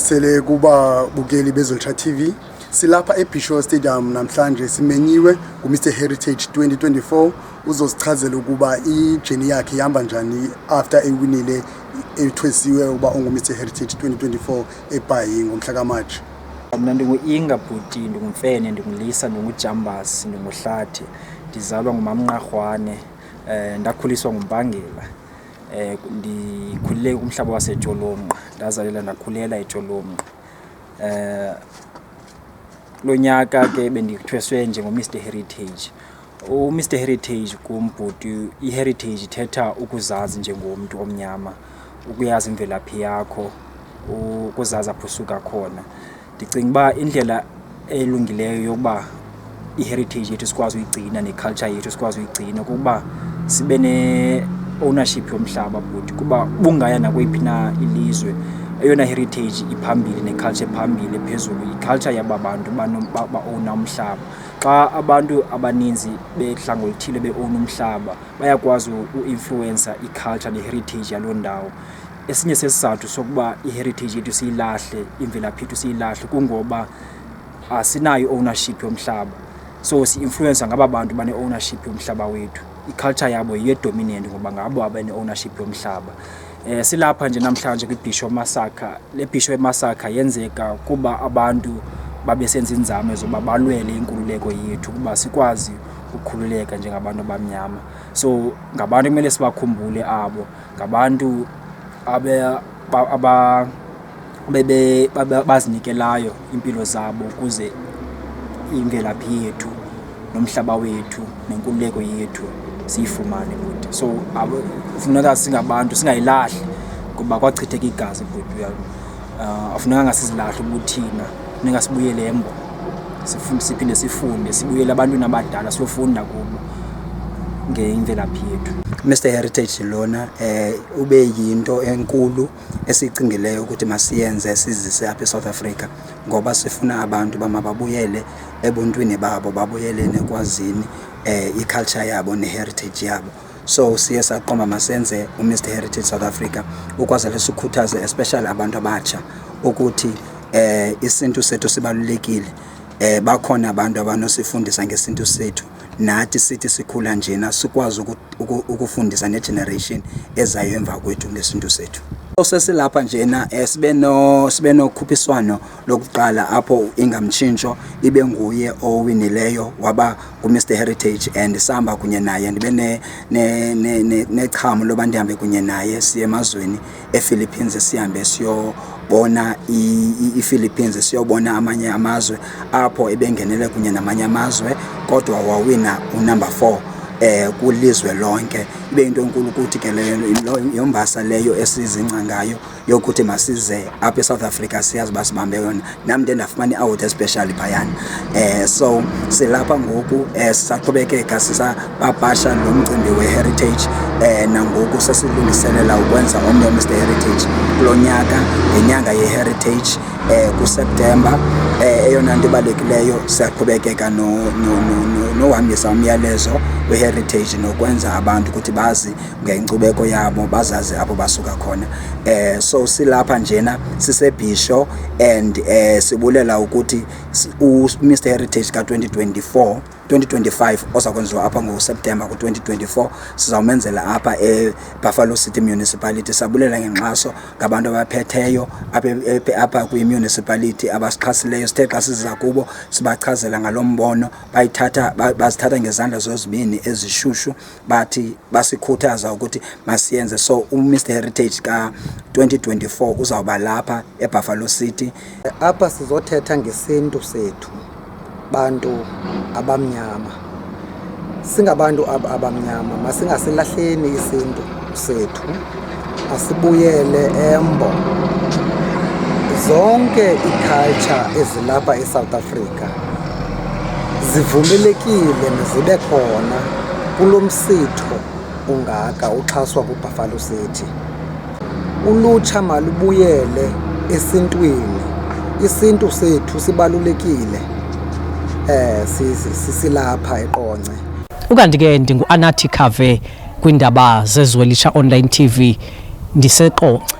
Ndibulisele kubabukeli beZwelitsha TV. Silapha eBhisho Stadium namhlanje, simenyiwe nguMr Heritage 2024. Uzosichazela ukuba i-journey yakhe ihamba njani after ewinile, ethwesiwe ukuba unguMr Heritage 2024 eBhayi ngomhla kaMatshi. Mna ndingu-Inga bhuti, ndingumfene, ndingulisa, ndingujambasi, ndinguhlathi. Ndizalwa ngumamnqarhwane, ndakhuliswa ngumpangela. Ndikhulele kumhlaba waseTsholomnqa, ndazalelwa ndakhulela eTsholomnqa. Lo nyaka ke bendithweswe njengoMr Heritage. UMr Heritage kum bhuti, i-heritage ithetha ukuzazi njengomntu omnyama, ukuyazi imvelaphi yakho, ukuzazi apho usuka khona. Ndicinga uba indlela elungileyo yokuba i-heritage yethu sikwazi uyigcina ne-culture yethu sikwazi uyigcina kukuba sibe ne-ownership yomhlaba bhuti, kuba ubungaya nakweyiphi na ilizwe, eyona heritage iphambili ne-culture ephambili ephezulu yi-culture yaba bantu ba-owna umhlaba. Xa abantu abaninzi behlanga oluthile be-owna umhlaba, bayakwazi u-influensa i-culture ne-heritage yaloo ndawo. Esinye sesizathu sokuba i-heritage yethu siyilahle, imvelaphi yethu siyilahle, kungoba asinayo i-ownership yomhlaba. So si-influenswa ngaba bantu bane-ownership yomhlaba wethu. I-culture yabo yiyo e-dominant ngoba ngabo abane-ownership yomhlaba. Silapha nje namhlanje kwiBhisho Massacre. Le Bhisho Massacre yenzeka kuba abantu babesenza iinzame zoba balwele inkululeko yethu ukuba sikwazi ukukhululeka njengabantu abamnyama. So ngabantu ekumele sibakhumbule abo, ngabantu aba bebe bazinikelayo iimpilo zabo ukuze imvelaphi yethu nomhlaba wethu nenkululeko yethu siyifumane bhuti. So funeka singabantu singayilahli ngoba kwachitheka igazi bhuti, uyabo. Afunekanga sizilahle ubuthina, funeka sibuyele embo, siphinde sifunde, sibuyele ebantwini abadala siyofunda kubo ngemvelaphi yethu. Mr Heritage lona ube yinto enkulu esicingileyo ukuthi masiyenze, sizise apha eSouth Africa, ngoba sifuna abantu uba mababuyele ebuntwini babo, babuyele nekwazini i-culture yabo ne-heritage yabo. So siye saqonda masenze uMr Heritage South Africa ukwazela sikhuthaze especially abantu abatsha ukuthi isintu sethu sibalulekile. Bakhona abantu abanosifundisa ngesintu sethu, nathi sithi sikhula njena sikwazi ukufundisa ne-generation ezayo emva kwethu ngesintu sethu. Sesilapha njena sibe nokhuphiswano lokuqala apho Ingamtshintsho ibe nguye owinileyo, waba nguMr Heritage, and sihamba kunye naye. Ndibe nechamo loba ndihambe kunye naye siye emazweni ePhilippines, sihambe siyobona iPhilippines, siyobona amanye amazwe apho ebengenele kunye namanye amazwe, kodwa wawina u-number 4 kulizwe lonke. Ibe yinto enkulu ukuthi ke leyo yombasa leyo esizingca ngayo yokuthi masize apha eSouth Africa, siyazi uba sibambe yona. Nam ndiye ndafumana i-award especially phayana. So silapha ngoku, sisaqhubekeka sisapapasha lo mcimbi we-heritage, nangoku sesilungiselela ukwenza omnye uMr Heritage kulo nyaka ngenyanga ye-heritage kuSeptemba. Eyona nto ibalulekileyo, siyaqhubekeka nohambisa umyalezo we-heritage nokwenza abantu ukuthi bazi ngenkcubeko yabo, bazazi apho basuka khona. So silapha njena siseBhisho and sibulela ukuthi uMr Heritage ka-2024 2025 oza kwenziwa apha ngoSeptemba ku-2024 sizawumenzela apha eBuffalo City Municipality. Sabulela ngenxaso ngabantu abaphetheyo apha kwi-municipality abasixhasileyo. Sithe xa siza kubo sibachazela ngalo mbono, bazithatha ngezandla zozibini ezishushu, bathi basikhuthaza ukuthi masiyenze. So uMr Heritage ka-2024 uzawuba lapha eBuffalo City. Apha sizothetha ngesintu sethu, bantu abamnyama. Singabantu abamnyama, masingasilahleni isintu sethu, asibuyele embo. Zonke ii-culture ezilapha eSouth Africa zivumelekile zibe khona kulo msitho ungaka uxhaswa kuBuffalo City. Ulutsha malubuyele esintwini. Isintu sethu sibalulekile, silapha eQonce. Ukanti ke ndingu-Anathi Cave kwindaba zeZwelitsha Online TV, ndiseQonce.